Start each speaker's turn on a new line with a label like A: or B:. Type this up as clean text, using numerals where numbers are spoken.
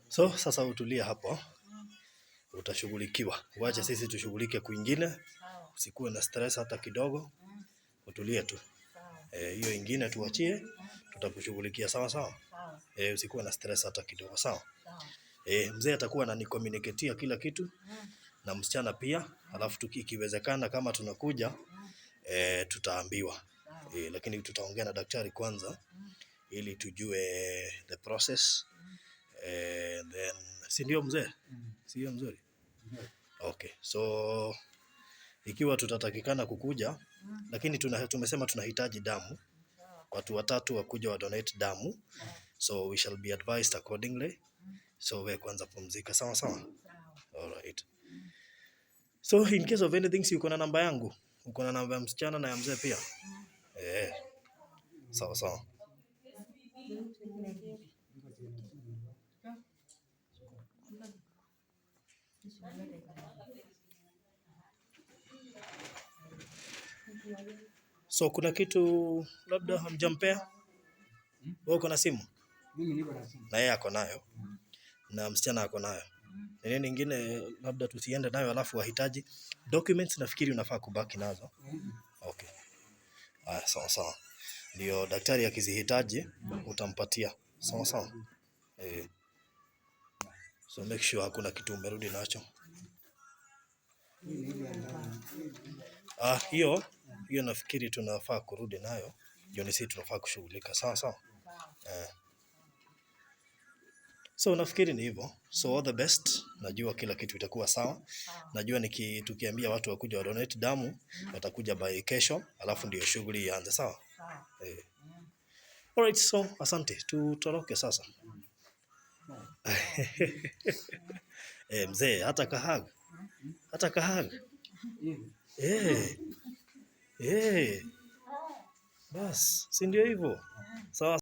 A: So sasa utulia hapo, utashughulikiwa. Wacha sisi tushughulike kwingine, usikuwe na stress hata kidogo, utulie tu. Hiyo ingine tuachie, tutakushughulikia sawa sawa. Usikuwe na stress hata kidogo, sawa. Mzee atakuwa ananicommunicatea kila kitu na msichana pia, alafu ikiwezekana kama tunakuja tutaambiwa. Lakini tutaongea na daktari kwanza ili tujue the process. Then si ndio mzee? Si mzuri? Okay. So ikiwa tutatakikana kukuja, lakini tumesema tunahitaji damu, watu watatu wakuja wa donate damu, so we shall be advised accordingly. So we kwanza pumzika, sawa sawa. All right. So in case of anything, si uko na namba yangu, uko na namba ya msichana na ya mzee pia? Eh, sawa sawa. So kuna kitu labda hamjampea? Wewe uko na simu?
B: Mimi niko na simu.
A: Na yeye ako nayo na msichana ako nayo. Ni nini ingine labda tusiende nayo alafu wahitaji documents? Nafikiri unafaa kubaki nazo. Okay. Aya, sawa sawa, ndio daktari akizihitaji utampatia. Sawa sawa. Eh. So make sure hakuna kitu umerudi nacho. Ah, hiyo hiyo nafikiri tunafaa kurudi nayo, ndio ni sisi tunafaa kushughulika. Sawa sawa. Eh. So nafikiri ni hivyo. So all the best. Najua kila kitu itakuwa sawa. Najua tukiambia watu wakuja wa donate damu watakuja by kesho, alafu ndio shughuli ianze. Sawa. Eh. Alright, so asante, tutoroke sasa. Eh, mzee hata kahag, hata kahag. Eh. Eh. Bas, si ndio hivyo? Sawa.